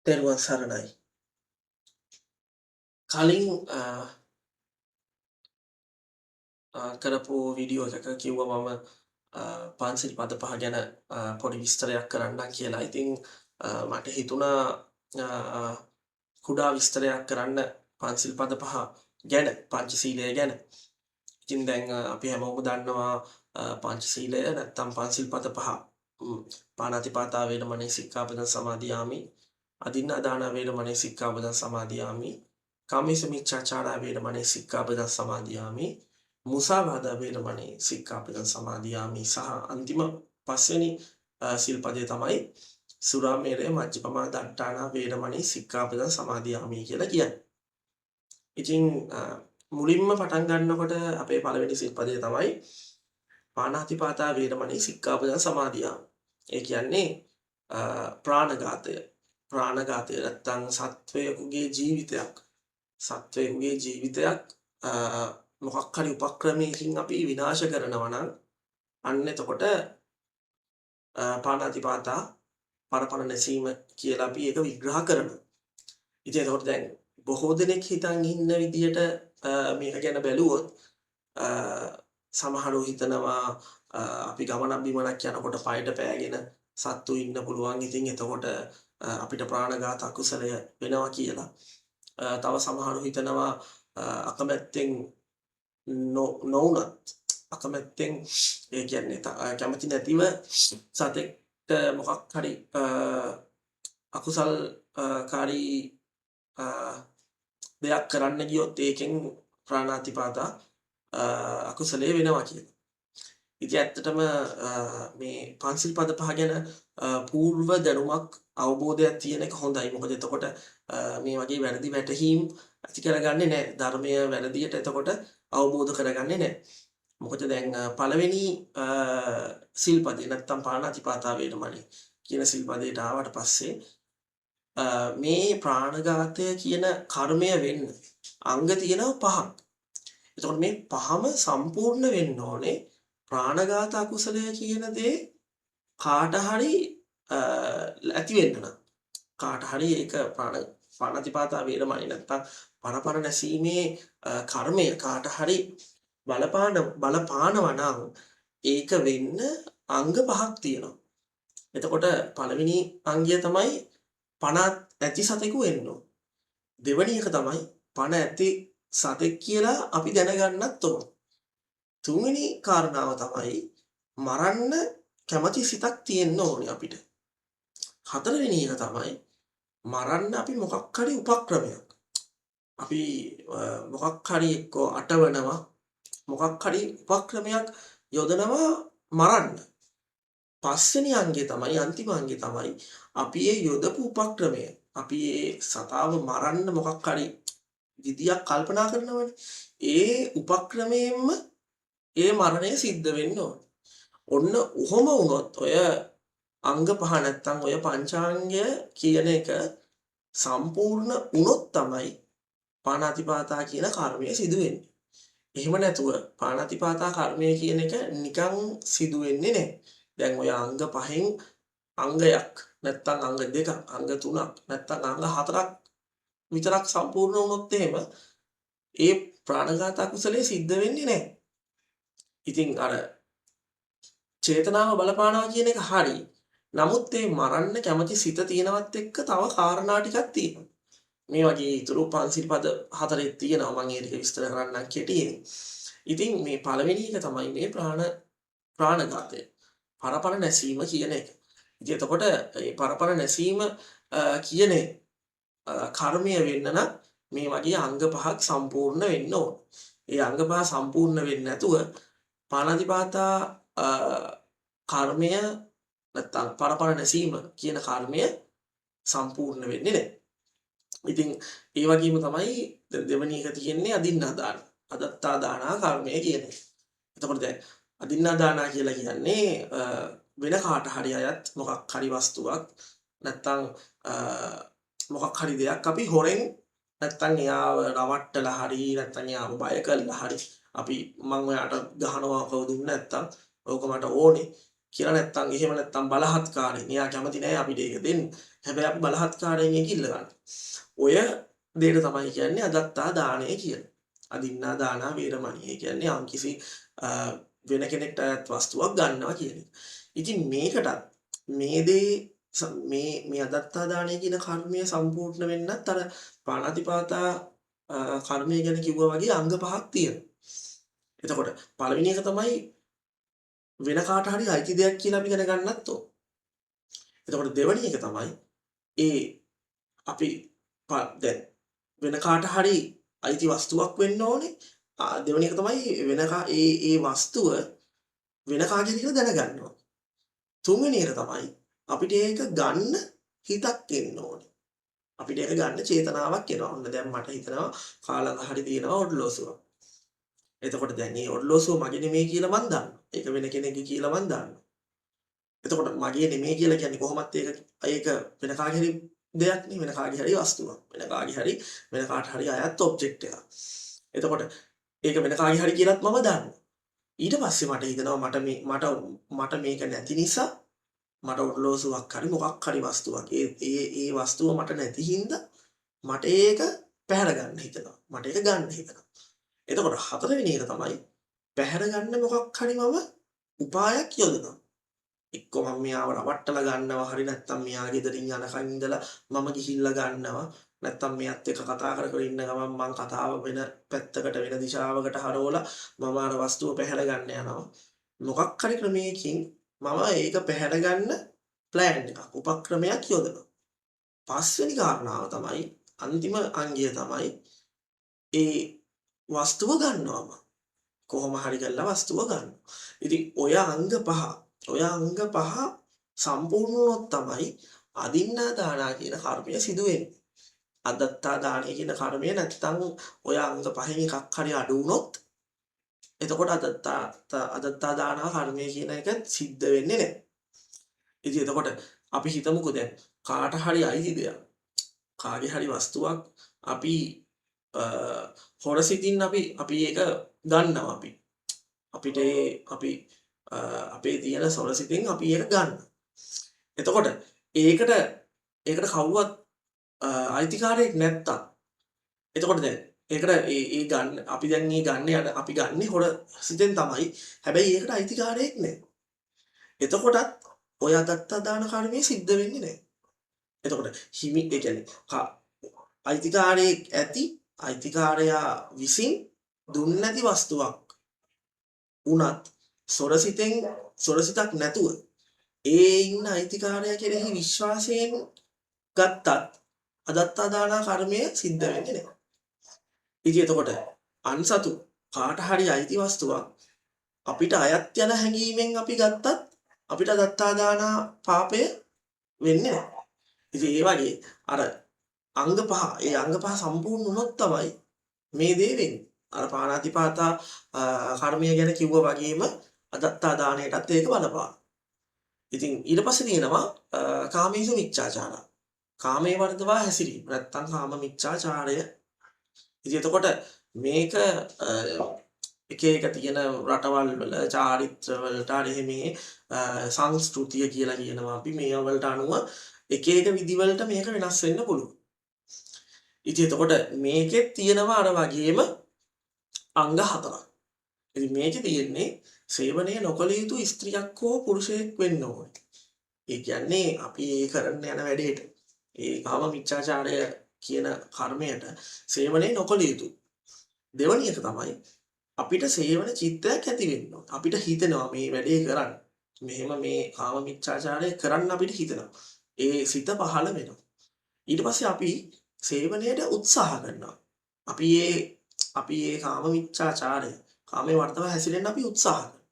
තෙරුවන් සරණයි. කලින් කරපු වීඩියෝ එකක කිව්වා මම පන්සිල් පද පහ ගැන පොඩි විස්තරයක් කරන්නම් කියලා. ඉතින් මට හිතුණා කුඩා විස්තරයක් කරන්න පන්සිල් පද පහ ගැන, පංචශීලය ගැන. ඉතින් දැන් අපි හැමෝම දන්නවා පංචශීලය නැත්තම් පන්සිල් පද පහ. පාණාතිපාතා වේරමණී සික්ඛාපදං සමාදියාමි. අදින්නා දාන වේරමණී සික්ඛාපදං සමාදියාමි. කාමේසු මිච්ඡාචාරා වේරමණී සික්ඛාපදං සමාදියාමි. මුසාවාදා වේරමණී සික්ඛාපදං සමාදියාමි. සහ අන්තිම පස්වෙනි සිල්පදය තමයි සුරාමේරය මජ්ජපමා දට්ඨානා වේරමණී සික්ඛාපදං සමාදියාමි කියලා කියන්නේ. ඉතින් මුලින්ම පටන් ගන්නකොට අපේ පළවෙනි සිල්පදය තමයි පාණාතිපාතා වේරමණී සික්ඛාපදං සමාදියාමි. ඒ කියන්නේ ප්‍රාණඝාතය. ප්‍රාණඝාතය නැත්තම් සත්වයෙකුගේ ජීවිතයක්. සත්වයෙකුගේ ජීවිතයක් මොකක් හරි උපක්‍රමයකින් අපි විනාශ කරනවා නම් අන්න එතකොට පාණාතිපාතා පරපර නැසීම කියලා අපි ඒක විග්‍රහ කරනවා. ඉතින් එතකොට දැන් බොහෝ දෙනෙක් හිතන් ඉන්න විදියට මේක ගැන බැලුවොත් සමහරව හිතනවා අපි ගමනක් බිමනක් යනකොට පයට පෑගෙන සත්තු ඉන්න පුළුවන්. ඉතින් එතකොට අපිට ප්‍රාණඝාත අකුසලය වෙනවා කියලා. තව සමහරව හිතනවා අකමැත්තෙන් නොවුනත් අකමැත්තෙන් ඒ කියන්නේ කැමති නැතිව සතෙක්ට මොකක් හරි අකුසල් කාරී දෙයක් කරන්න ගියොත් ඒකෙන් ප්‍රාණාතිපාතා අකුසලයේ වෙනවා කියලා. ඉතින් ඇත්තටම මේ පන්සිල් පද පහ ගැන පූර්ව දැනුමක් අවබෝධයක් තියෙන එක හොඳයි. මොකද එතකොට මේ වගේ වැරදි වැටහීම් ඇති කරගන්නේ නැහැ. ධර්මය වැරදියට එතකොට අවබෝධ කරගන්නේ නැහැ. මොකද දැන් පළවෙනි සිල්පදේ නැත්තම් පාණාතිපාතා වේරමණී කියන සිල්පදේට ආවට පස්සේ මේ ප්‍රාණඝාතය කියන කර්මය වෙන්න අංග තියෙනවා පහක්. එතකොට මේ පහම සම්පූර්ණ වෙන්න ඕනේ ප්‍රාණඝාත අකුසලය කියන දේ කාට හරි ඇති වෙන්න නම්. කාට හරි ඒක ප්‍රාණාතිපාතා වේරමණී නැත්තම් පරපර නැසීමේ කර්මය කාට හරි බලපානවා නම් ඒක වෙන්න අංග පහක් තියෙනවා. එතකොට පළවෙනි අංගය තමයි පණ ඇති සතෙකු වෙන්න ඕන. දෙවෙනි එක තමයි පණ ඇති සතෙක් කියලා අපි දැනගන්නත් ඕන. තුන්වෙනි කාරණාව තමයි මරන්න කැමති සිතක් තියෙන්න ඕනේ අපිට. හතරවෙනි එක තමයි මරන්න අපි මොකක් හරි උපක්‍රමයක්. අපි මොකක් හරි එක්කෝ අටවනවා, මොකක් හරි උපක්‍රමයක් යොදනවා මරන්න. පස්වෙනි අංගය තමයි අන්තිම අංගය තමයි අපි ඒ යොදපු උපක්‍රමය, අපි ඒ සතාව මරන්න මොකක් හරි විදියක් කල්පනා කරනවනේ. ඒ උපක්‍රමයෙන්ම ඒ මරණය සිද්ධ වෙන්න ඕන. ඔන්න ඔහොම වුණොත් ඔය අංග පහ නැත්තම් ඔය පංචාංගය කියන එක සම්පූර්ණ වුණොත් තමයි පාණාතිපාතා කියන කර්මය සිදු වෙන්නේ. එහෙම නැතුව පාණාතිපාතා කර්මය කියන එක නිකන් සිදු වෙන්නේ නැහැ. දැන් ඔය අංග පහෙන් අංගයක් නැත්තම් අංග දෙකක්, අංග තුනක් නැත්තම් අංග හතරක් විතරක් සම්පූර්ණ වුණොත් එහෙම ඒ ප්‍රාණඝාත අකුසලයේ සිද්ධ වෙන්නේ නැහැ. ඉතින් අර චේතනාව බලපානවා කියන එක හරි. නමුත් ඒ මරන්න කැමති සිත තියෙනවත් එක්ක තව කාරණා ටිකක් තියෙනවා. මේ වගේ ඉතුරු පන්සිල් පද හතරෙක් තියෙනවා. මම ඒ ටික විස්තර කරන්නම් කෙටියෙන්. ඉතින් මේ පළවෙනි එක තමයි මේ ප්‍රාණඝාතය. පරපර නැසීම කියන එක. ඉතින් එතකොට මේ පරපර නැසීම කියන කර්මය වෙන්න නම් මේ වගේ අංග පහක් සම්පූර්ණ වෙන්න ඕන. ඒ අංග පහ සම්පූර්ණ වෙන්නේ නැතුව පාණාතිපාතා කර්මය නැත්තම් පරපර නැසීම කියන කර්මය සම්පූර්ණ වෙන්නේ නැහැ. ඉතින් ඒ වගේම තමයි දෙවෙනි එක තියෙන්නේ අදින්නා දාන. අදත්තා දානා කර්මය කියන එක. එතකොට දැන් අදින්නා දානා කියලා කියන්නේ වෙන කාට හරි අයත් මොකක් හරි වස්තුවක් නැත්තම් මොකක් හරි දෙයක් අපි හොරෙන් නැත්තම් එයාව රවට්ටලා හරි නැත්තම් එයාව බය කරලා හරි අපි මං ඔයාට ගහනවා ඔක දුන්නේ නැත්තම් ඕක මට ඕනේ කියලා නැත්තම් එහෙම නැත්තම් බලහත්කාරයෙන් එයා කැමති නෑ අපිට ඒක දෙන්න. හැබැයි අපි බලහත්කාරයෙන් ඒක ඉල්ල ගන්නවා. ඔය දෙයට තමයි කියන්නේ අදත්තා දානය කියලා. අදින්නා දානා වේරමණී. ඒ කියන්නේ යම්කිසි වෙන කෙනෙක්ට අයත් වස්තුවක් ගන්නවා කියන එක. ඉතින් මේකටත් මේ දේ මේ මේ අදත්තා දානය කියන කර්මය සම්පූර්ණ වෙන්නත් අර පාණාතිපාතා කර්මය ගැන කිව්වා වගේ අංග පහක් තියෙනවා. එතකොට පළවෙනි එක තමයි වෙන කාට හරි අයිති දෙයක් කියලා අපි දැනගන්නත් ඕන. එතකොට දෙවෙනි එක තමයි ඒ අපි දැන් වෙන කාට හරි අයිති වස්තුවක් වෙන්න ඕනේ. දෙවෙනි එක තමයි වෙන ඒ ඒ වස්තුව වෙන කාගේ හරි කියලා දැනගන්න ඕනේ. තුන්වෙනි එක තමයි අපිට ඒක ගන්න හිතක් එන්න ඕනේ. අපිට ඒක ගන්න චේතනාවක් එනවා. ඔන්න දැන් මට හිතෙනවා කාලඟ හරි තියෙනවා ඔඩ්ලෝසුවක්. එතකොට දැන් මේ ඔඩ්ලෝසුව මගේ නෙමෙයි කියලා මං දන්නවා. ඒක වෙන කෙනෙක්ගේ කියලා මං දන්නවා. එතකොට මගේ නෙමෙයි කියලා කියන්නේ කොහොමත් ඒක ඒක වෙන කාගේ හරි දෙයක් නේ, වෙන කාගේ හරි වස්තුවක්. වෙන කාගේ හරි වෙන කාට හරි අයත් ඔබ්ජෙක්ට් එකක්. එතකොට ඒක වෙන කාගේ හරි කියලාත් මම දන්නවා. ඊට පස්සේ මට හිතෙනවා මට මේ මට මට මේක නැති නිසා මට ඔඩ්ලෝසුවක් හරි මොකක් හරි වස්තුවක් ඒ ඒ ඒ වස්තුව මට නැති හින්දා මට ඒක පැහැර ගන්න හිතෙනවා. මට ඒක ගන්න හිතෙනවා. එතකොට හතරවෙනි එක තමයි පැහැර ගන්න මොකක් හරි මම උපායක් යොදනවා. එක්කෝ මම මෙයාව රවට්ටලා ගන්නවා හරි නැත්තම් මෙයා ගෙදරින් යනකන් ඉඳලා මම ගිහිල්ලා ගන්නවා නැත්තම් මෙයාත් එක්ක කතා කර කර ඉන්න ගමන් මං කතාව වෙන පැත්තකට වෙන දිශාවකට හරවලා මම අර වස්තුව පැහැර ගන්න යනවා. මොකක් හරි ක්‍රමයකින් මම ඒක පැහැර ගන්න ප්ලෑන් එකක් උපක්‍රමයක් යොදනවා. පස්වෙනි කාරණාව තමයි අන්තිම අංගය තමයි ඒ වස්තුව ගන්නවා මං. කොහොම හරි කරලා වස්තුව ගන්නවා. ඉතින් ඔය අංග පහ ඔය අංග පහ සම්පූර්ණ වුණොත් තමයි අදින්නා දානා කියන කර්මය සිදු වෙන්නේ. අදත්තා දානය කියන කර්මය නැත්තම් ඔය අංග පහෙන් එකක් හරි අඩු වුණොත් එතකොට අදත්තා අදත්තා දානා කර්මය කියන එක සිද්ධ වෙන්නේ නැහැ. ඉතින් එතකොට අපි හිතමුකෝ දැන් කාට හරි අයිති දෙයක් කාගේ හරි වස්තුවක් අපි හොරසිතින් අපි අපි ඒක ගන්නවා අපි. අපිට ඒ අපි අපේ තියෙන සොරසිතින් අපි ඒක ගන්නවා. එතකොට ඒකට ඒකට කවුරුවත් අයිතිකාරයෙක් නැත්තම් එතකොට දැන් ඒකට ඒ ඒ ගන්න අපි දැන් මේ ගන්න යන අපි ගන්නේ හොර සිතෙන් තමයි. හැබැයි ඒකට අයිතිකාරයෙක් නෑ. එතකොටත් ඔය අදත්තා දාන කර්මය සිද්ධ වෙන්නේ නෑ. එතකොට හිමි ඒ කියන්නේ අයිතිකාරයෙක් ඇති අයිතිකාරයා විසින් දුන්න නැති වස්තුවක් වුණත් සොරසිතෙන් සොරසිතක් නැතුව ඒ ඉන්න අයිතිකාරයා කෙරෙහි විශ්වාසයෙන් ගත්තත් අදත්තා දානා කර්මය සිද්ධ වෙන්නේ නැහැ. ඉතින් එතකොට අන්සතු කාට හරි අයිති වස්තුවක් අපිට අයත් යන හැඟීමෙන් අපි ගත්තත් අපිට අදත්තා දානා පාපය වෙන්නේ නැහැ. ඉතින් ඒ වගේ අර අංග පහ ඒ අංග පහ සම්පූර්ණ වුණොත් තමයි මේ දේ වෙන්නේ. අර පාණාතිපාතා කර්මය ගැන කිව්වා වගේම අදත්තා දාණයටත් ඒක බලපාන. ඉතින් ඊට පස්සේ තියෙනවා කාමේසු මිච්ඡාචාරා. කාමයේ වර්ධවා හැසිරීම. නැත්තම් කාම මිච්ඡාචාරය. ඉතින් එතකොට මේක එක එක තියෙන රටවල් වල චාරිත්‍ර වලට අර එහෙම සංස්කෘතිය කියලා කියනවා අපි මේවා වලට අනුව එක එක විදි වලට මේක වෙනස් වෙන්න පුළුවන්. ඉතින් එතකොට මේකෙත් තියෙනවා අර වගේම අංග හතරක්. ඉතින් මේකේ තියෙන්නේ සේවනය නොකළ යුතු ස්ත්‍රියක් හෝ පුරුෂයෙක් වෙන්න ඕනේ. ඒ කියන්නේ අපි ඒ කරන්න යන වැඩේට ඒ කාම මිච්ඡාචාරය කියන කර්මයට සේවනය නොකළ යුතු. දෙවැනි එක තමයි අපිට සේවන චිත්තයක් ඇති වෙන්න ඕනේ. අපිට හිතෙනවා මේ වැඩේ කරන්න. මෙහෙම මේ කාම මිච්ඡාචාරය කරන්න අපිට හිතෙනවා. ඒ සිත පහළ වෙනවා. ඊට පස්සේ අපි සේවනයට උත්සාහ කරනවා. අපි ඒ අපි ඒ කාම මිච්ඡාචාරය කාමයේ වර්ධව හැසිරෙන්න අපි උත්සාහ කරනවා.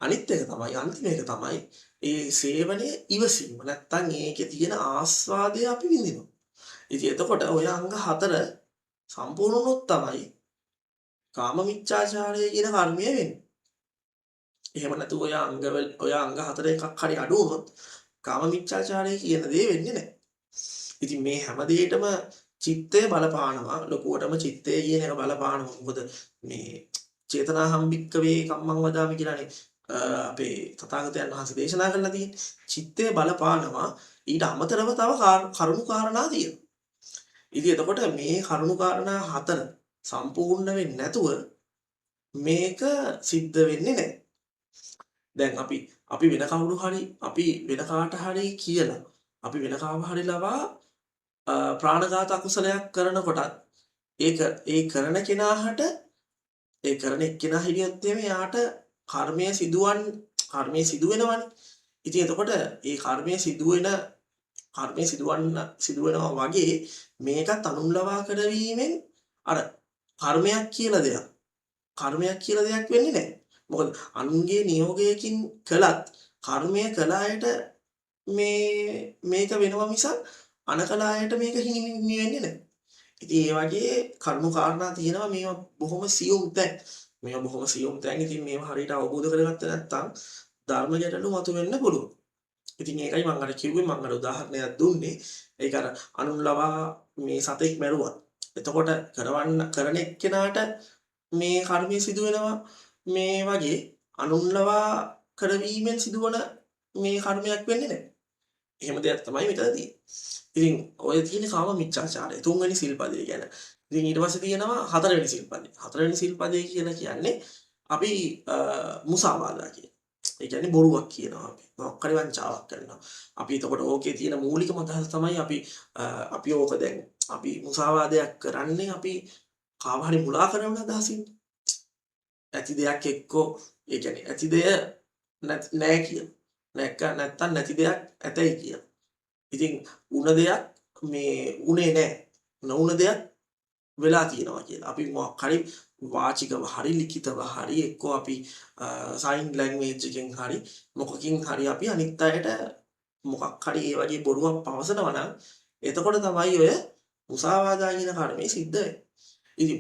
අනිත් එක තමයි අන්තිම එක තමයි ඒ සේවනයේ ඉවසීම. නැත්තම් ඒකේ තියෙන ආස්වාදය අපි විඳිනවා. ඉතින් එතකොට ඔය අංග හතර සම්පූර්ණ වුණොත් තමයි කාම මිච්ඡාචාරය කියන කර්මය වෙන්නේ. එහෙම නැතුව ඔය අංගවල ඔය අංග හතර එකක් හරි අඩු වුණොත් කාම මිච්ඡාචාරය කියන දේ වෙන්නේ නැහැ. ඉතින් මේ හැම දෙයකටම චිත්තය බලපානවා. ලොකුවටම චිත්තය කියන එක බලපානවා. මොකද මේ චේතනාහම් භික්කවේ කම්මං වදාමි කියලානේ අපේ තථාගතයන් වහන්සේ දේශනා කරලා තියෙන්නේ. චිත්තය බලපානවා. ඊට අමතරව තව කරුණු කාරණා තියෙනවා. ඉතින් එතකොට මේ කරුණු කාරණා හතර සම්පූර්ණ වෙන්නේ නැතුව මේක සිද්ධ වෙන්නේ නැහැ. දැන් අපි අපි වෙන කවුරු හරි අපි වෙන කාට හරි කියලා අපි වෙන කාව හරි ලවා ප්‍රාණඝාත අකුසලයක් කරනකොටත් ඒක ඒ කරන කෙනාට ඒ කරන එක්කෙනා හිටියොත් එහෙම එයාට කර්මය සිදු වෙනවනේ. ඉතින් එතකොට ඒ කර්මය සිදුවෙනවා වගේ මේකත් අනුන් ලවා කරවීමෙන් අර කර්මයක් කියලා දෙයක් කර්මයක් කියලා දෙයක් වෙන්නේ නැහැ. මොකද අනුන්ගේ නියෝගයකින් කළත් කර්මය කළ අයට මේක වෙනවා මිසක් අනකල අයට මේක හිමි වෙන්නේ නැහැ. ඉතින් ඒ වගේ කරුණු කාරණා තියෙනවා. මේවා බොහොම සියුම් තැන්. මේවා බොහොම සියුම් තැන්. ඉතින් මේවා හරියට අවබෝධ කරගත්තේ නැත්නම් ධර්ම ගැටලු මතුවෙන්න පුළුවන්. ඉතින් ඒකයි මම අර කිව්වේ, මම අර උදාහරණයක් දුන්නේ. ඒක අර අනුන් ලවා මේ සතෙක් මැරුවා. එතකොට කරන එක්කෙනාට මේ කර්මය සිදු වෙනවා. මේ වගේ අනුන් ලවා කරවීමෙන් සිදුවන මේ කර්මයක් වෙන්නේ නැහැ. එහෙම දෙයක් තමයි මෙතන තියෙන්නේ. ඉතින් ඔය තියෙන කාම මිච්ඡාචාරය තුන්වෙනි සිල්පදය ගැන. ඉතින් ඊට පස්සේ තියෙනවා හතරවෙනි සිල්පදය. හතරවෙනි සිල්පදය කියලා කියන්නේ අපි මුසාවාදා කියන. ඒ කියන්නේ බොරුවක් කියනවා අපි. මොකක් හරි වංචාවක් කරනවා. අපි එතකොට ඕකේ තියෙන මූලිකම අදහස තමයි අපි අපි ඕක දැන් අපි මුසාවාදයක් කරන්නේ අපි කාව හරි මුලා කරන අදහසින්. ඇති දෙයක් එක්කෝ ඒ කියන්නේ ඇති දෙය නෑ කියන. නැත්තම් නැති දෙයක් ඇතයි කියන. ඉතින් උන දෙයක් මේ උනේ නෑ. නොඋන දෙයක් වෙලා තියෙනවා කියලා. අපි මොකක් හරි වාචිකව හරි ලිඛිතව හරි එක්කෝ අපි සයින් ලැන්ග්වේජ් එකෙන් හරි මොකකින් හරි අපි අනිත් අයට මොකක් හරි ඒ වගේ බොරුවක් පවසනවා නම් එතකොට තමයි ඔය මුසාවාදා කියන කර්මය සිද්ධ වෙන්නේ. ඉතින්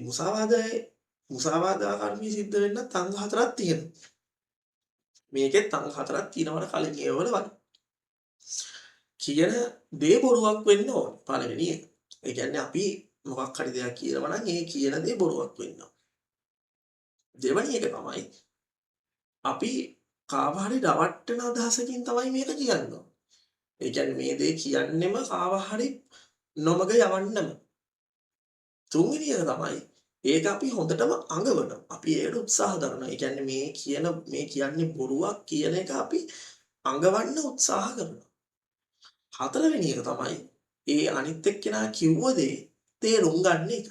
මුසාවාදා කර්මය සිද්ධ වෙන්නත් අංග හතරක් තියෙනවා. මේකෙත් අංග හතරක් තියෙනවට කලින් ඒවල වගේ. කියන දේ බොරුවක් වෙන්න ඕන පළවෙනි එක. ඒ කියන්නේ අපි මොකක් හරි දෙයක් කියනවා නම් ඒ කියන දේ බොරුවක් වෙන්න ඕන. දෙවෙනි එක තමයි අපි කාව හරි රවට්ටන අදහසකින් තමයි මේක කියන්න ඕන. ඒ කියන්නේ මේ දේ කියන්නෙම කාව හරි නොමග යවන්නම. තුන්වෙනි එක තමයි ඒක අපි හොඳටම අඟවනවා. අපි ඒකට උත්සාහ දරනවා. ඒ කියන්නේ මේ කියන්නේ බොරුවක් කියන එක අපි අඟවන්න උත්සාහ කරනවා. හතරවෙනි එක තමයි ඒ අනිත් එක්කෙනා කිව්ව දේ තේරුම් ගන්න එක.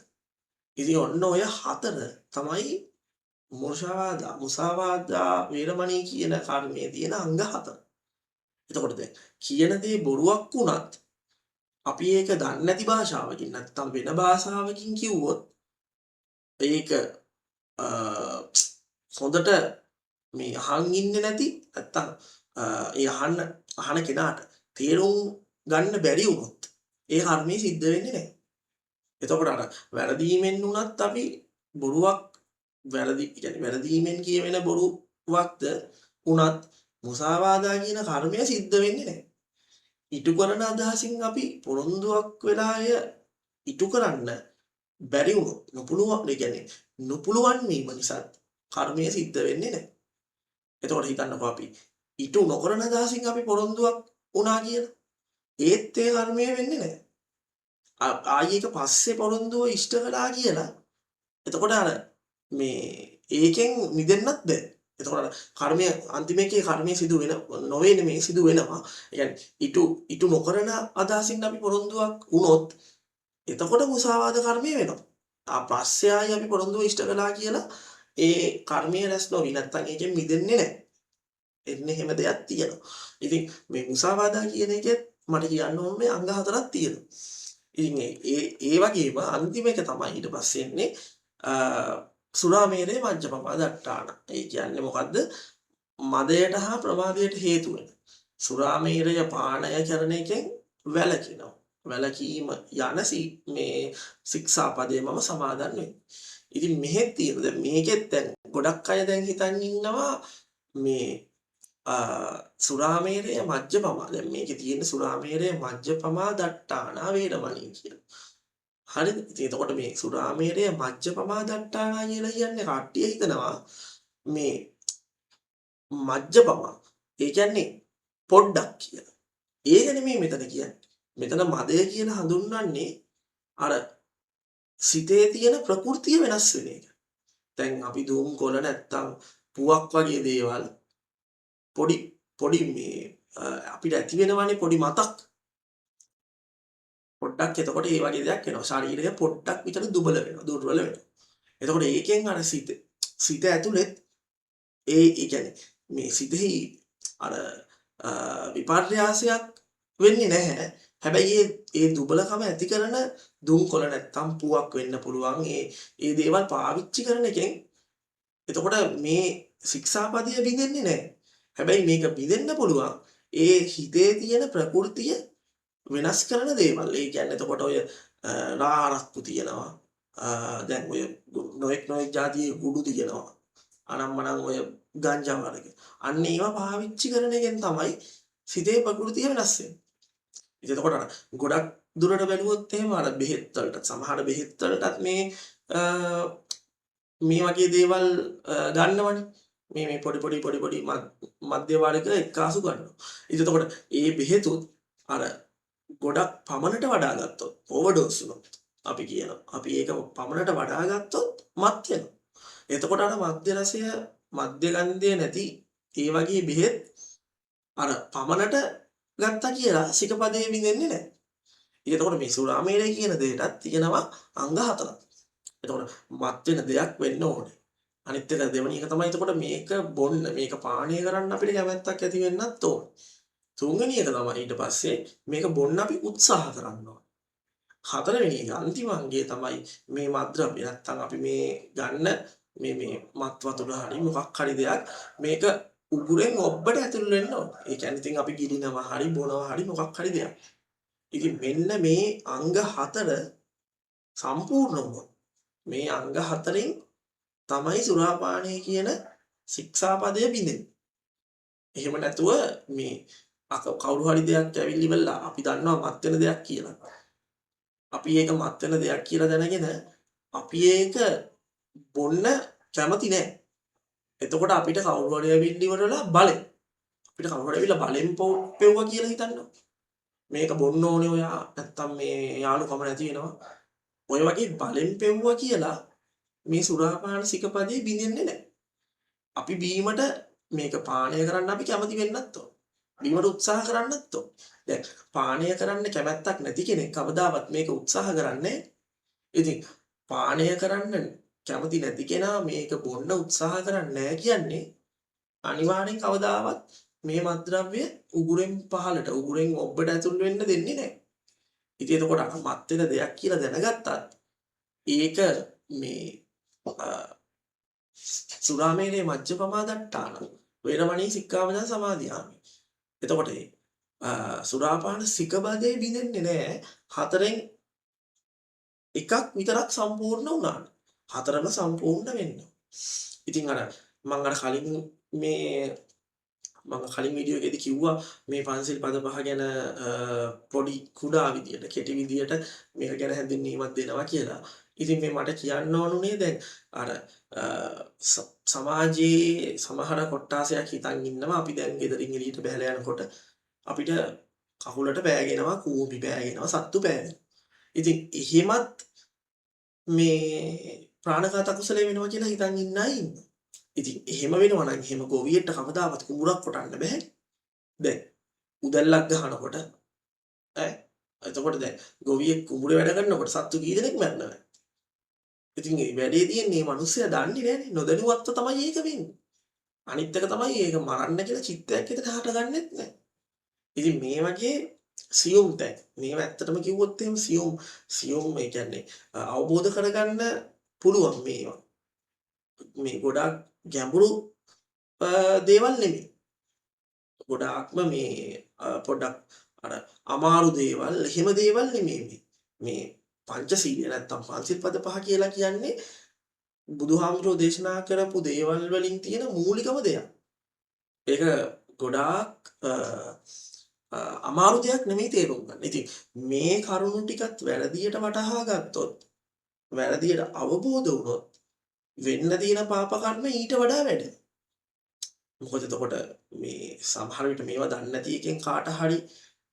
ඉතින් ඔන්න ඔය හතර තමයි මුසාවාදා වේරමණී කියන කර්මයේ තියෙන අංග හතර. එතකොට දැන් කියන දේ බොරුවක් වුණත් අපි ඒක දන්නේ නැති භාෂාවකින් නැත්තම් වෙන භාෂාවකින් කිව්වොත් ඒක හොඳට මේ අහන් ඉන්නේ නැති නැත්තම් ඒ අහන කෙනාට තේරුම් ගන්න බැරි වුණොත් ඒ කර්මය සිද්ධ වෙන්නේ නැහැ. එතකොට අර වැරදීමෙන් වුණත් අපි බොරුවක් වැරදි කියන්නේ වැරදීමෙන් කියවෙන බොරුවක්ද වුණත් මුසාවාදා කියන කර්මය සිද්ධ වෙන්නේ නැහැ. ඉටු කරන අදහසින් අපි පොරොන්දුවක් වෙලා එය ඉටු කරන්න බැරි වුණොත් නොපුළුවන් ඒ කියන්නේ නොපුළුවන් වීම නිසා කර්මය සිද්ධ වෙන්නේ නැහැ. එතකොට හිතන්නකෝ අපි ඉටු නොකරන අදහසින් අපි පොරොන්දුවක් වුණා කියලා. ඒත් ඒ කර්මය වෙන්නේ නැහැ. ආයි ඒක පස්සේ පොරොන්දුව ඉෂ්ට කළා කියලා. එතකොට අර මේ ඒකෙන් මිදෙන්නත් බැහැ. එතකොට අර කර්මය අන්තිම එකේ කර්මය සිදු වෙන නොවේ නෙමෙයි සිදු වෙනවා. ඒ කියන්නේ ඉටු ඉටු නොකරන අදහසින් අපි පොරොන්දුවක් වුණොත් එතකොට මුසාවාද කර්මය වෙනවා. ආ පස්සේ ආයි අපි පොරොන්දුව ඉෂ්ට කළා කියලා ඒ කර්මය රැස් නොවි නැත්තම් ඒකෙන් මිදෙන්නේ නැහැ. එන්නේ එහෙම දෙයක් තියෙනවා. ඉතින් මේ මුසාවාදා කියන එකෙත් මට කියන්න ඕන මේ අංග හතරක් තියෙනවා. ඉතින් ඒ ඒ වගේම අන්තිම එක තමයි ඊට පස්සේ එන්නේ සුරාමේරේ මජ්ජපමා දට්ටාන. ඒ කියන්නේ මොකද්ද? මදයට හා ප්‍රමාදයට හේතු වෙන සුරාමේරය පානය කරන එකෙන් වැළකීනවා. වැළකීම යන මේ ශික්ෂාපදේ මම සමාදන් වෙන්නේ. ඉතින් මෙහෙත් තියෙන දැන් මේකෙත් දැන් ගොඩක් අය දැන් හිතන් ඉන්නවා මේ සුරාමේරය මජ්ජපමා. දැන් මේකේ තියෙන සුරාමේරය මජ්ජපමා දට්ටානා වේරමණී කියලා. හරිද? ඉතින් එතකොට මේ සුරාමේරය මජ්ජපමා දට්ටානා කියලා කියන්නේ කට්ටිය හිතනවා මේ මජ්ජපමා. ඒ කියන්නේ පොඩ්ඩක් කියලා. ඒක නෙමෙයි මෙතන කියන්නේ. මෙතන මදය කියලා හඳුන්වන්නේ අර සිතේ තියෙන ප්‍රകൃතිය වෙනස් වෙන එක. දැන් අපි දුම් කොළ නැත්තම් පුවක් වගේ දේවල් පොඩි පොඩි මේ අපිට ඇති වෙනවනේ පොඩි මතක් පොඩ්ඩක්. එතකොට ඒ වගේ දෙයක් වෙනවා. ශරීරය පොඩ්ඩක් විතර දුබල වෙනවා, දුර්වල වෙනවා. එතකොට ඒකෙන් අර සිත සිත ඇතුළෙත් ඒ ඒ කියන්නේ මේ සිතෙහි අර විපර්යාසයක් වෙන්නේ නැහැ. හැබැයි ඒ ඒ දුබලකම ඇති කරන දුම් කොළ නැත්තම් පුවක් වෙන්න පුළුවන්. ඒ ඒ දේවල් පාවිච්චි කරන එකෙන් එතකොට මේ ශික්ෂාපදය බිඳෙන්නේ නැහැ. හැබැයි මේක බිඳෙන්න පුළුවන් ඒ හිතේ තියෙන ප්‍රകൃතිය වෙනස් කරන දේවල්. ඒ කියන්නේ එතකොට ඔය රාරක්කු තියෙනවා. දැන් ඔය නොඑක් නොඑක් ජාතියේ කුඩු තියෙනවා. අනම්මනම් ඔය ගංජා වර්ග. අන්න ඒවා පාවිච්චි කරන එකෙන් තමයි සිතේ ප්‍රകൃතිය වෙනස් වෙන්නේ. ඉතින් එතකොට අර ගොඩක් දුරට බැලුවොත් එහෙම අර බෙහෙත් වලට සමහර බෙහෙත් වලටත් මේ මේ වගේ දේවල් ගන්නවනේ. මේ මේ පොඩි පොඩි පොඩි පොඩි මධ්‍ය වර්ග එක්කාසු ගන්නවා. ඉතින් එතකොට ඒ බෙහෙතුත් අර ගොඩක් පමණට වඩා ගත්තොත් ඕවර්ඩෝස් වුණොත් අපි කියනවා. අපි ඒක පමණට වඩා ගත්තොත් මත් වෙනවා. එතකොට අර මද්ය රසය මද්ය ගන්ධය නැති ඒ වගේ බෙහෙත් අර පමණට ගත්තා කියලා සිකපදේ බිඳෙන්නේ නැහැ. ඉතින් එතකොට මේ සුරාමේරය කියන දෙයටත් තියෙනවා අංග හතරක්. එතකොට මත් වෙන දෙයක් වෙන්න ඕනේ. අනිත් එක දෙවෙනි එක තමයි එතකොට මේක බොන්න මේක පානය කරන්න අපිට කැමැත්තක් ඇති වෙන්නත් ඕනේ. තුන්වෙනි එක තමයි ඊට පස්සේ මේක බොන්න අපි උත්සාහ කරන්න ඕනේ. හතරවෙනි එක අන්තිම අංගය තමයි මේ මත්ද්‍රව්‍ය නැත්තම් අපි මේ ගන්න මේ මේ මත් වතුර හරි මොකක් හරි දෙයක් මේක උගුරෙන් ඔබට ඇතුල් වෙන්න ඕනේ. ඒ කියන්නේ ඉතින් අපි ගිලිනවා හරි බොනවා හරි මොකක් හරි දෙයක්. ඉතින් මෙන්න මේ අංග හතර සම්පූර්ණ වුණොත් මේ අංග හතරෙන් තමයි සුරාපානය කියන ශික්ෂාපදය බිඳෙන්නේ. එහෙම නැතුව මේ කවුරු හරි දෙයක් ඇවිල්ලි වෙලා අපි දන්නවා මත් වෙන දෙයක් කියලා. අපි ඒක මත් වෙන දෙයක් කියලා දැනගෙන අපි ඒක බොන්න කැමති නෑ. එතකොට අපිට කවුරු හරි ඇවිල්ලි ඉවරලා බලෙන් අපිට කවුරු හරි ඇවිල්ලා බලෙන් පෙව්වා කියලා හිතන්න. මේක බොන්න ඕනේ ඔයා නැත්තම් මේ යාළුකම නැති වෙනවා. ඔය වගේ බලෙන් පෙව්වා කියලා මේ සුරාපාන සිකපදේ බිඳෙන්නේ නැහැ. අපි බීමට මේක පානය කරන්න අපි කැමති වෙන්නත් ඕන. බීමට උත්සාහ කරන්නත් ඕන. දැන් පානය කරන්න කැමැත්තක් නැති කෙනෙක් කවදාවත් මේක උත්සාහ කරන්නේ. ඉතින් පානය කරන්න කැමති නැති කෙනා මේක බොන්න උත්සාහ කරන්නේ නැහැ කියන්නේ අනිවාර්යෙන් කවදාවත් මේ මත්ද්‍රව්‍ය උගුරෙන් පහළට උගුරෙන් ඔබට ඇතුල් වෙන්න දෙන්නේ නැහැ. ඉතින් එතකොට අර මත් වෙන දෙයක් කියලා දැනගත්තත් ඒක මේ සුරාමේරේ මජ්ජපමා දට්ටාන වේරමණී සික්ඛාපදං සමාදියාමි. එතකොට ඒ සුරාපාන සිකබදේ බිඳෙන්නේ නැහැ. හතරෙන් එකක් විතරක් සම්පූර්ණ වුණා. හතරම සම්පූර්ණ වෙන්න. ඉතින් අර මං අර කලින් මේ මම කලින් වීඩියෝ එකේදී කිව්වා මේ පන්සිල් පද පහ ගැන පොඩි කුඩා විදියට කෙටි විදියට මේක ගැන හැඳින්වීමක් දෙනවා කියලා. ඉතින් මේ මට කියන්න ඕනුනේ දැන් අර සමාජයේ සමහර කොට්ටාසයක් හිතන් ඉන්නවා අපි දැන් ගෙදරින් එළියට බැහැලා යනකොට අපිට කකුලට පෑගෙනවා, කූඹි පෑගෙනවා, සත්තු පෑගෙනවා. ඉතින් එහෙමත් මේ ප්‍රාණඝාත අකුසලයේ වෙනවා කියලා හිතන් ඉන්න අය ඉන්නවා. ඉතින් එහෙම වෙනවා නම් එහෙම ගොවියෙක්ට කවදාවත් කුඹුරක් කොටන්න බැහැ. දැන් උදැල්ලක් ගහනකොට ඈ එතකොට දැන් ගොවියෙක් කුඹුරේ වැඩ කරනකොට සත්තු කී දෙනෙක් මැරෙනවද? ඉතින් මේ වැඩේ තියෙන්නේ මේ මිනිස්සයා දන්නේ නෑනේ. නොදැනුවත්ව තමයි ඒක වෙන්නේ. අනිත් එක තමයි ඒක මරන්න කියලා චිත්තයක් එතන හටගන්නෙත් නෑ. ඉතින් මේ වගේ සියුම් තැන් මේවා ඇත්තටම කිව්වොත් එහෙම සියුම් සියුම් ඒ කියන්නේ අවබෝධ කරගන්න පුළුවන් මේවා. මේ ගොඩාක් ගැඹුරු දේවල් නෙමෙයි. ගොඩාක්ම මේ පොඩ්ඩක් අර අමාරු දේවල් එහෙම දේවල් නෙමෙයි මේ. මේ පංචශීලය නැත්තම් පංචශීල පද පහ කියලා කියන්නේ බුදුහාමුදුරුවෝ දේශනා කරපු දේවල් වලින් තියෙන මූලිකම දෙයක්. ඒක ගොඩාක් අමාරු දෙයක් නෙමෙයි තේරුම් ගන්න. ඉතින් මේ කරුණු ටිකත් වැරදියට වටහා ගත්තොත් වැරදියට අවබෝධ වුණොත් වෙන්න තියෙන පාප කර්ම ඊට වඩා වැඩි. මොකද එතකොට මේ සමහර විට මේවා දන්නේ නැති එකෙන් කාට හරි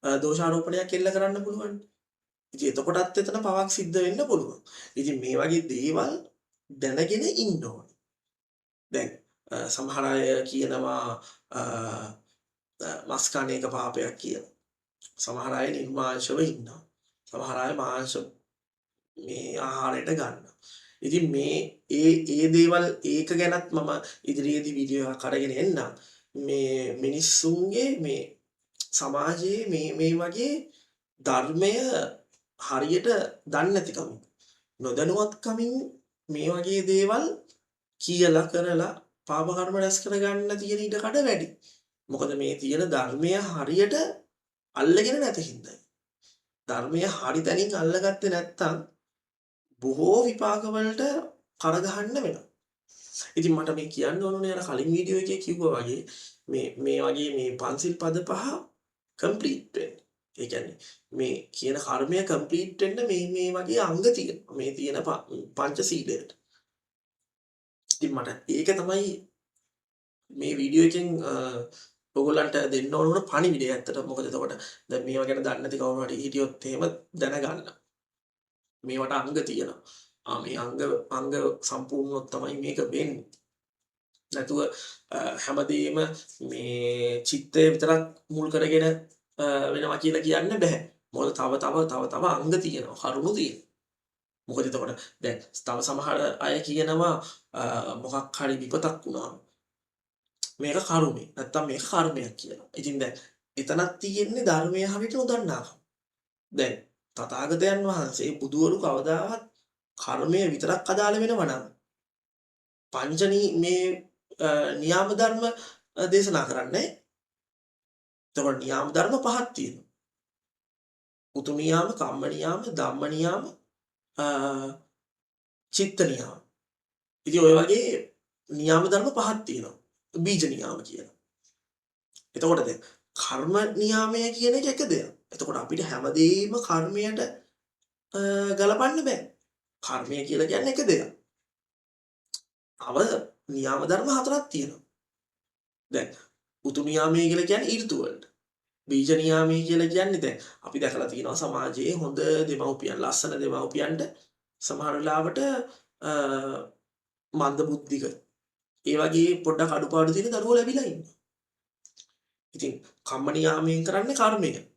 දෝෂාරෝපණයක් එල්ල කරන්න පුළුවන්. ඉතින් එතකොටත් එතන පවක් සිද්ධ වෙන්න පුළුවන්. ඉතින් මේ වගේ දේවල් දැනගෙන ඉන්න ඕනේ. දැන් සමහර අය කියනවා මස් කන එක පාපයක් කියලා. සමහර අය නිර්මාංශව ඉන්නවා. සමහර අය මාංශ මේ ආහාරයට ගන්නවා. ඉතින් මේ ඒ ඒ දේවල් ඒක ගැනත් මම ඉදිරියේදී වීඩියෝ එකක් අරගෙන එන්නම්. මේ මිනිස්සුන්ගේ මේ සමාජයේ මේ මේ වගේ ධර්මය හරියට දන්නේ නැතිකමින්, නොදැනුවත්කමින් මේ වගේ දේවල් කියලා කරලා පාප කර්ම රැස් කරගන්න තියෙන ඉඩ කඩ වැඩි. මොකද මේ තියෙන ධර්මය හරියට අල්ලගෙන නැති හින්දායි. ධර්මය හරි තැනින් අල්ලගත්තේ නැත්තම් බොහෝ විපාක වලට කරගහන්න වෙනවා. ඉතින් මට මේ කියන්න ඕනුනේ අර කලින් වීඩියෝ එකේ කිව්වා වගේ මේ මේ වගේ මේ පන්සිල් පද පහ කම්ප්ලීට් වෙන්න. ඒ කියන්නේ මේ කියන කර්මය කම්ප්ලීට් වෙන්න මේ මේ වගේ අංග තියෙනවා. මේ තියෙන පංච සීලයට. ඉතින් මට ඒක තමයි මේ වීඩියෝ එකෙන් ඔයගොල්ලන්ට දෙන්න ඕන වුණ පණිවිඩය ඇත්තට. මොකද එතකොට දැන් මේවා ගැන දන්නේ නැති කවුරු හරි හිටියොත් එහෙම දැනගන්න. මේවට අංග තියෙනවා. ආ මේ අංග අංග සම්පූර්ණ වුණොත් තමයි මේක වෙන්නේ. නැතුව හැමදේම මේ චිත්තය විතරක් මුල් කරගෙන වෙනවා කියලා කියන්න බෑ. මොකද තව තව තව තව අංග තියෙනවා, කරුණු තියෙනවා. මොකද එතකොට දැන් තව සමහර අය කියනවා මොකක් හරි විපතක් වුණාම මේක කරුමේ නැත්තම් මේක කර්මයක් කියලා. ඉතින් දැන් එතනක් තියෙන්නේ ධර්මය හරියට නොදන්නාකම. දැන් තථාගතයන් වහන්සේ බුදුවරු කවදාවත් කර්මය විතරක් අදාළ වෙනවා නම් පංචනී මේ නියාම ධර්ම දේශනා කරන්නේ. එතකොට නියාම ධර්ම පහක් තියෙනවා. උතු නියාම, කම්ම නියාම, ධම්ම නියාම, චිත්ත නියාම. ඉතින් ඔය වගේ නියාම ධර්ම පහක් තියෙනවා. බීජ නියාම කියලා. එතකොට දැන් කර්ම නියාමය කියන එක එක දෙයක්. එතකොට අපිට හැමදේම කර්මයට ගලපන්න බෑ. කර්මය කියලා කියන්නේ එක දෙයක්. තව නියාම ධර්ම හතරක් තියෙනවා. දැන් උතු නියාමය කියලා කියන්නේ ඍතු වලට. බීජ නියාමය කියලා කියන්නේ දැන් අපි දැකලා තියෙනවා සමාජයේ හොඳ දෙමව්පියන්, ලස්සන දෙමව්පියන්ට සමහර වෙලාවට මන්ද බුද්ධික ඒ වගේ පොඩ්ඩක් අඩුපාඩු තියෙන දරුවෝ ලැබිලා ඉන්නවා. ඉතින් කම්ම නියාමයෙන් කරන්නේ කර්මය. ඊට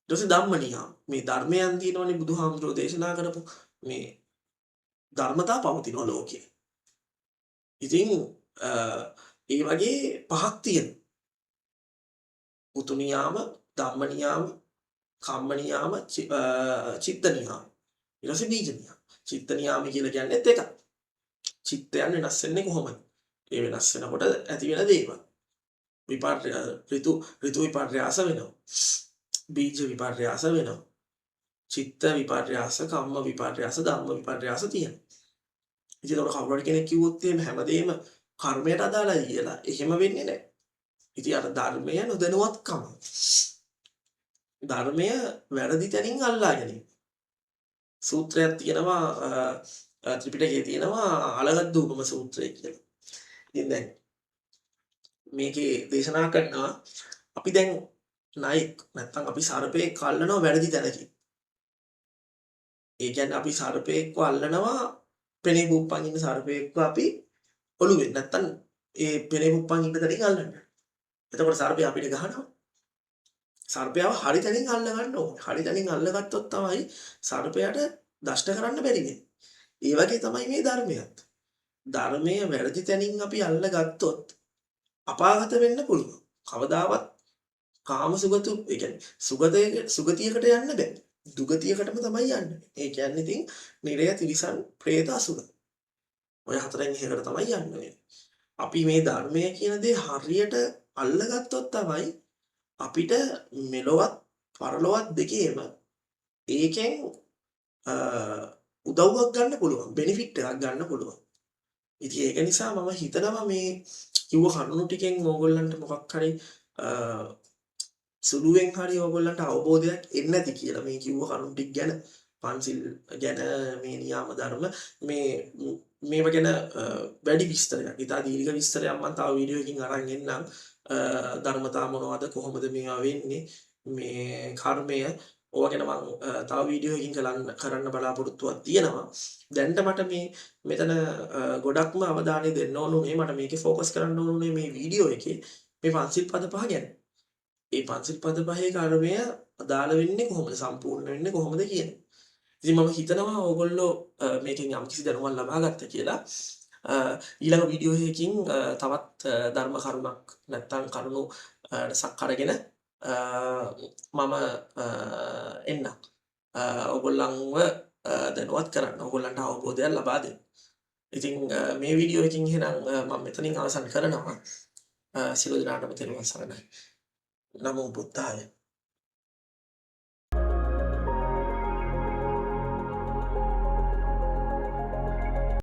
පස්සේ ධම්ම නියාම. මේ ධර්මයන් තියෙනවනේ බුදුහාමුදුරුවෝ දේශනා කරපු මේ ධර්මතා පවතිනවා ලෝකේ. ඉතින් ඒ වගේ පහක් තියෙනවා. උතු නියාම, ධම්ම නියාම, කම්ම නියාම, චිත්ත නියාම. ඊට පස්සේ බීජ නියාම. චිත්ත නියාම කියලා කියන්නේත් එකක්. චිත්තයන් වෙනස් වෙන්නේ කොහොමද? ඒ වෙනස් වෙනකොට ඇති වෙන දේවල්. ඍතු ඍතු විපර්යාස වෙනවා. බීජ විපර්යාස වෙනවා. චිත්ත විපර්යාස, කම්ම විපර්යාස, ධම්ම විපර්යාස තියෙනවා. ඉතින් ඒකට කවුරු හරි කෙනෙක් කිව්වොත් එහෙම හැමදේම කර්මයට අදාළයි කියලා එහෙම වෙන්නේ නැහැ. ඉතින් අර ධර්මය නොදැනුවත්කම. ධර්මය වැරදි තැනින් අල්ලා ගැනීම. සූත්‍රයක් තියෙනවා ත්‍රිපිටකයේ තියෙනවා අලගද්දූපම සූත්‍රය කියලා. ඉතින් දැන් මේකේ දේශනා කරනවා අපි දැන් නයෙක් නැත්තම් අපි සර්පයෙක් අල්ලනවා වැරදි තැනකින්. ඒ කියන්නේ අපි සර්පයෙක්ව අල්ලනවා පෙනේ පුප්පන් ඉන්න සර්පයෙක්ව අපි ඔළුවෙන් නැත්තම් ඒ පෙනේ පුප්පන් ඉන්න තැනින් අල්ලන්න. එතකොට සර්පයා අපිට ගහනවා. සර්පයාව හරි තැනින් අල්ල ගන්න ඕනේ. හරි තැනින් අල්ලගත්තොත් තමයි සර්පයාට දෂ්ට කරන්න බැරි වෙන්නේ. ඒ වගේ තමයි මේ ධර්මයත්. ධර්මය වැරදි තැනින් අපි අල්ලගත්තොත් අපාගත වෙන්න පුළුවන්. කවදාවත් කාම සුගතු, ඒ කියන්නේ සුගතියකට යන්න බෑ. දුගතියකටම තමයි යන්නේ. ඒ කියන්නේ ඉතින් නිරය, තිරිසන්, ප්‍රේත, අසුර. ඔය හතරෙන් එකකට තමයි යන්න වෙන්නේ. අපි මේ ධර්මය කියන දේ හරියට අල්ලගත්තොත් තමයි අපිට මෙලොවත් පරලොවත් දෙකේම ඒකෙන් උදව්වක් ගන්න පුළුවන්, බෙනිෆිට් එකක් ගන්න පුළුවන්. ඉතින් ඒක නිසා මම හිතනවා මේ කිව්ව කරුණු ටිකෙන් ඕගොල්ලන්ට මොකක් හරි සුළුවෙන් හරි ඕගොල්ලන්ට අවබෝධයක් එන්න ඇති කියලා මේ කිව්ව කරුණු ටික ගැන. පන්සිල් ගැන මේ නියාම ධර්ම මේ මේව ගැන වැඩි විස්තරයක්, ඉතා දීර්ඝ විස්තරයක් මම තව වීඩියෝ එකකින් අරන් එන්නම්. ධර්මතා මොනවද, කොහොමද මේවා වෙන්නේ, මේ කර්මය ඕවා ගැන මම තව වීඩියෝ එකකින් කරන්න බලාපොරොත්තුවක් තියෙනවා. දැන්ට මට මේ මෙතන ගොඩක්ම අවධානය දෙන්න ඕනුනේ, මට මේකේ ෆෝකස් කරන්න ඕනුනේ මේ වීඩියෝ එකේ මේ පන්සිල් පද පහ ගැන. ඒ පන්සිල් පද පහේ කර්මය අදාළ වෙන්නේ කොහොමද, සම්පූර්ණ වෙන්නේ කොහොමද කියන. ඉතින් මම හිතනවා ඕගොල්ලෝ මේකෙන් යම්කිසි දැනුමක් ලබා ගත්තා කියලා. ඊළඟ වීඩියෝ එකකින් තවත් ධර්ම කරුණක් නැත්තම් කරුණු රසක් අරගෙන මම එන්නම්. ඕගොල්ලන්ව දැනුවත් කරන්න, ඕගොල්ලන්ට අවබෝධයක් ලබා දෙන්න. ඉතින් මේ වීඩියෝ එකකින් එහෙනම් මම මෙතනින් අවසන් කරනවා. සියලු දෙනාටම තෙරුවන් සරණයි. නමෝ බුද්ධාය.